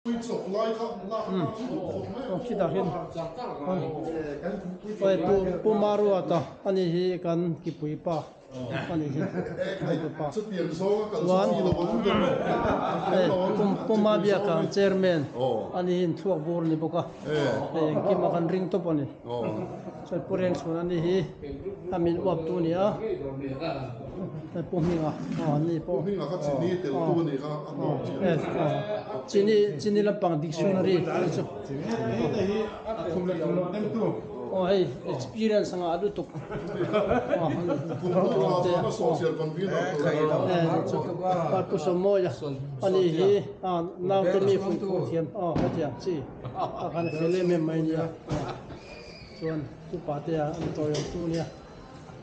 Aw khitah khian hei pu pu Maruata a nih hi kan kipui pa a nih hi pa chuan hei pu Mabiaka chairman a nih hi inthluak bur a ni bawk a hei engkim a kan ring tawp a ni chuan pu Rengchhun a nih hi a min uap tu a ni a hei pu Hminga aw an ni pawh aw chini chini lampang dictionary a chu aw hei experience anga a lutuk aw pu Sawmawia a ni hi naute mi fuih pawh thiam aw hetiang chi a khan a fel em em mai a nia. Chuan upa te a an tawiawm tu nia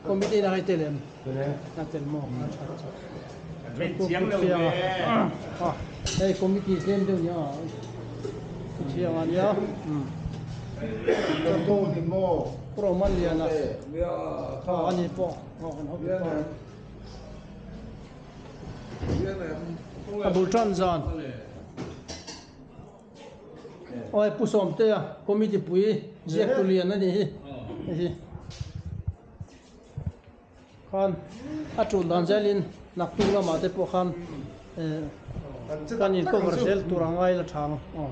committee na hei tel em a tel maw a tha tha a hei committee tlem deuh nia thu thiang a nia Roman lian a a ni pawh kan hotu pa a bul tan zan. Awi Pu Sawmtea committee pui ziak tu lian a nih hi hei hi khan a tul dan zelin naktuk lamah te pawh khan eh kan in cover zel tur a ngai la tha ang aw.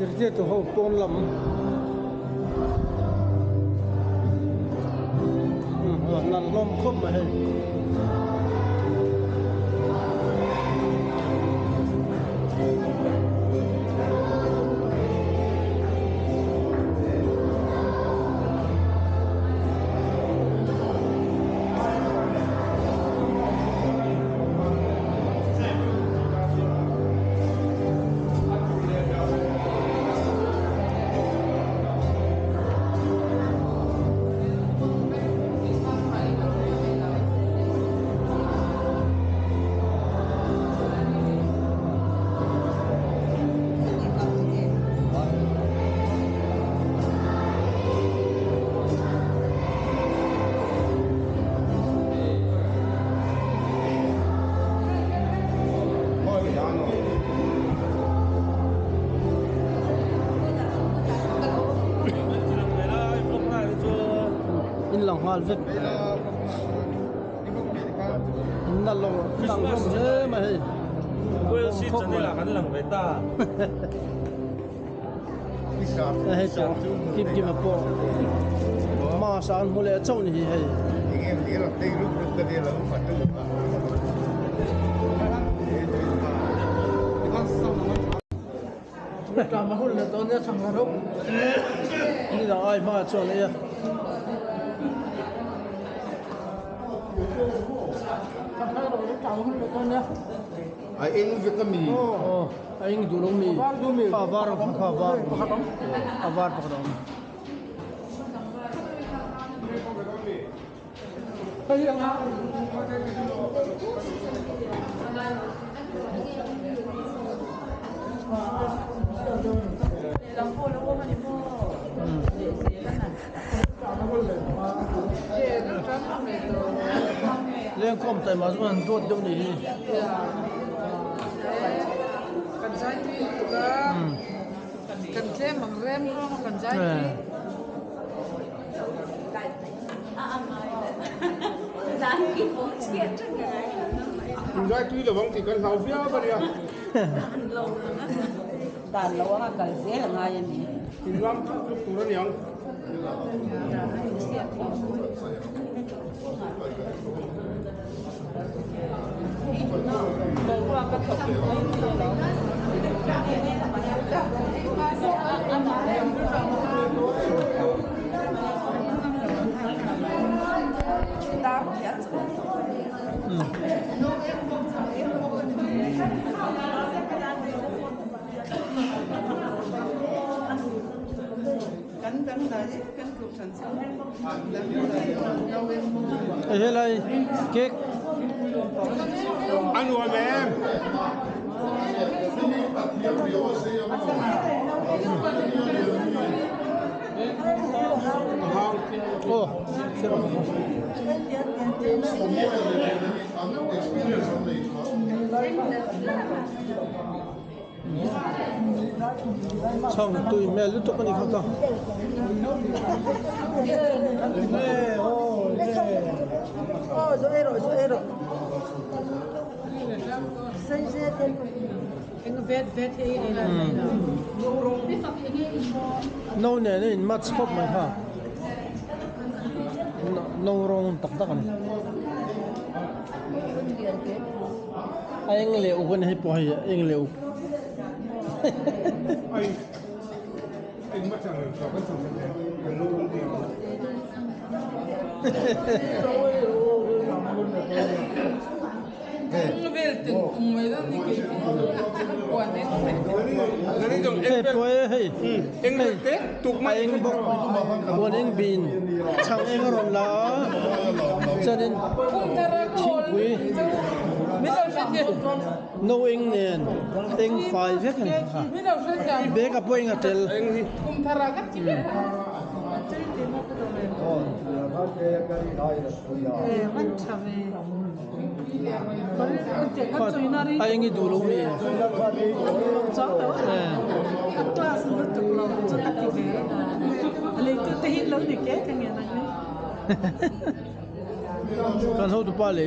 Zirtirtu ho pawn lam nalh hlawm khawp mai hei. nghal vek. In nalh lo tlang hlawm hle mai hei. Welsh channel ah kan lang ve ta. Hei tawh kim kim a pawh mask an hmu leh chauh ni hi hei. Ni dang ai hma chuan ei a. A eng vek a mi. Aw a eng duh lo mi. Kha var kha var pakhat awm. A var pakhat awm. Lengkhawm taima chuan an duat deuh ni hi. Inzai tui lovang tih kan hlau viau a nia. Dan lo anga kal zel a ngai a ni. Inlam tluk tluk tur a niang. Hei helai cake A nuam em? Aw Chhang tui hmel lutuk a ni kha ka. No nen a in match khawp mai kha. No rawng tak tak a ni. A eng leh uk a ni hei pawh hei a eng leh uk. Hei pawh e hei hei a eng bawk puan eng bin chhang eng a rawn la a chuanin thingpui no eng nen eng fai vek a ni kha bag ah pawh eng a tel. A eng i duh lo mi? Kan hotu pa leh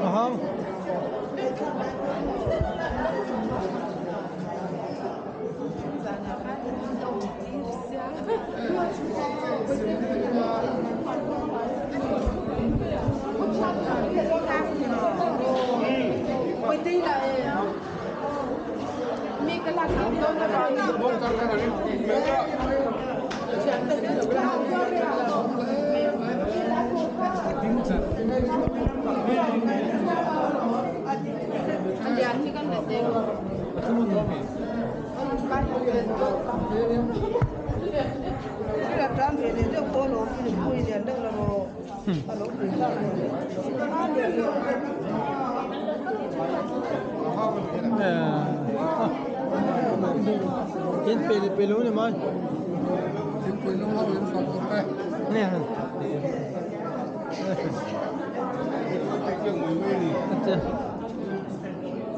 Ahang.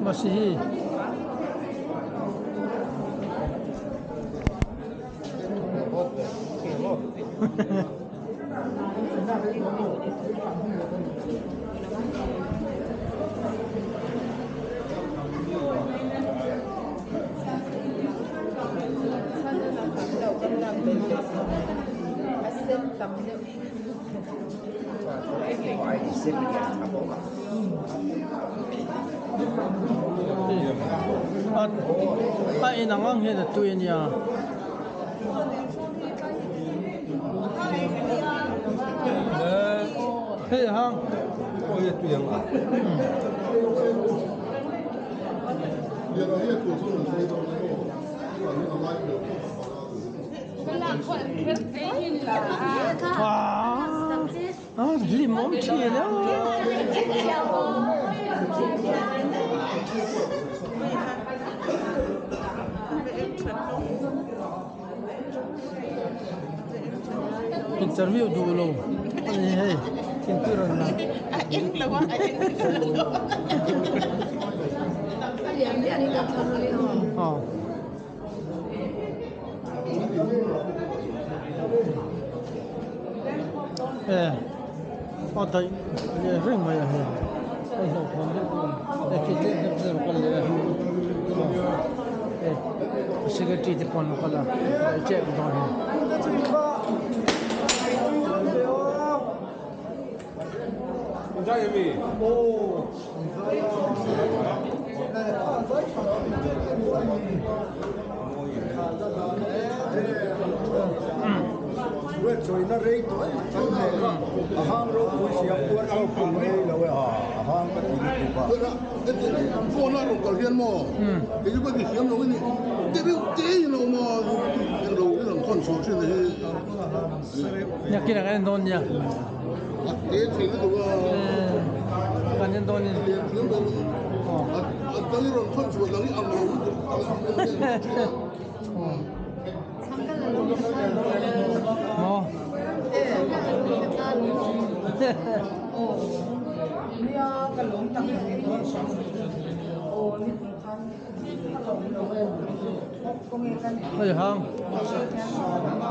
Masihi. A inangang hian a tui ania. Hei hang. Oi a tui ang a. Ah, limon thian a. Interview du lo. Ani hei, tin turan na. Ah. Eh. A dai reng mai a hei. Ai ho khom deuh e khi te te te kal le. Eh. Secretary te pon kal a. Check don he. Hei hang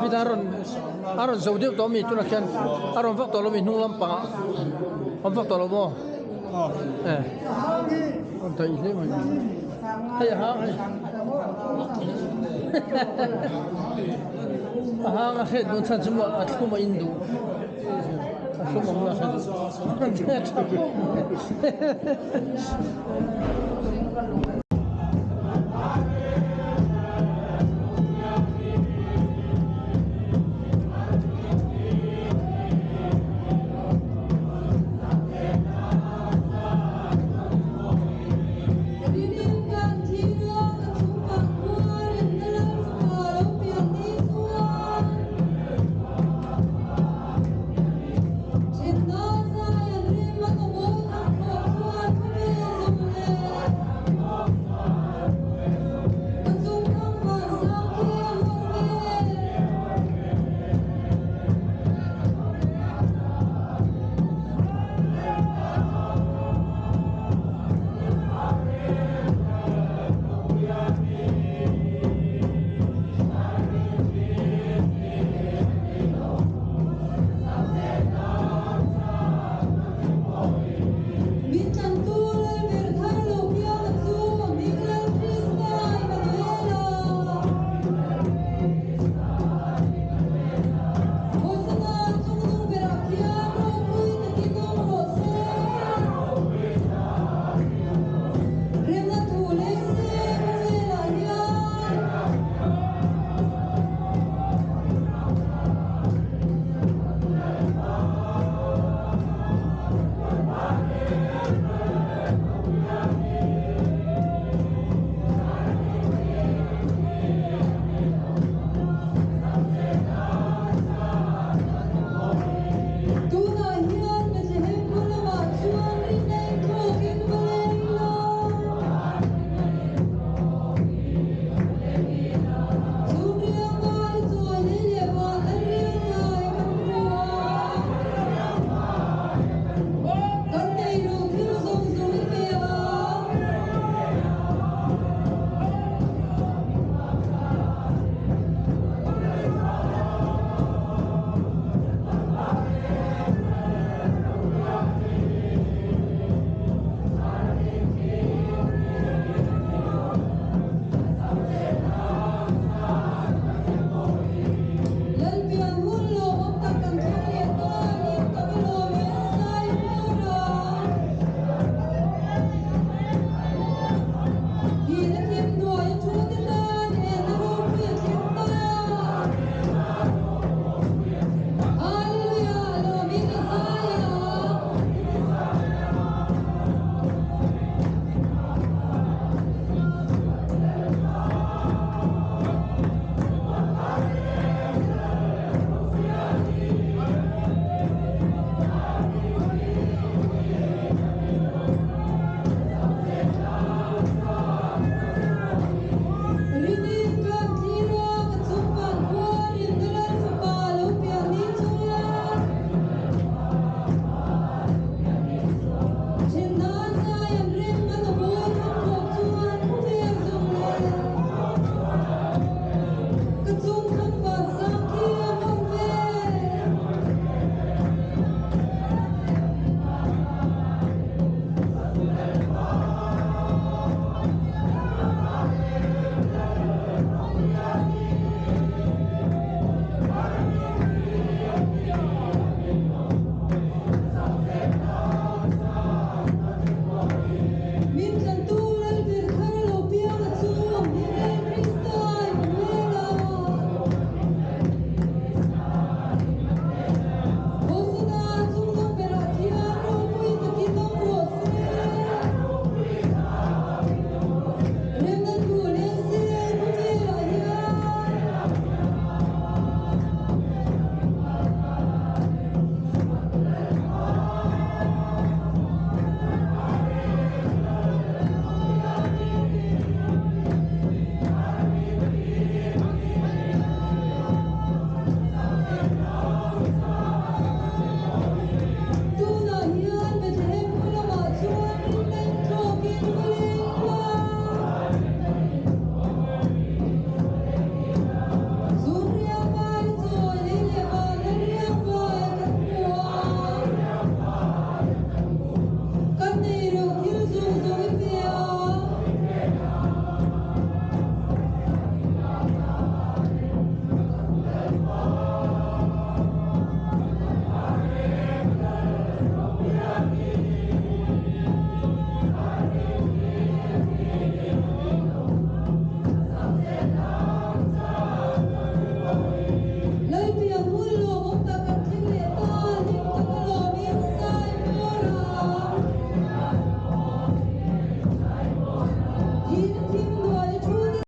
bit aron zo deuh tawh ami tunah khian a rawn vak tawh lo mi hnung lampangah awm vak tawh lo maw eh rawn daih hle mai hei a hang hei a hang a hriat dawn chhan chu maw a thlum a in duh a thlum awm lo a hre duh tha khawp mai.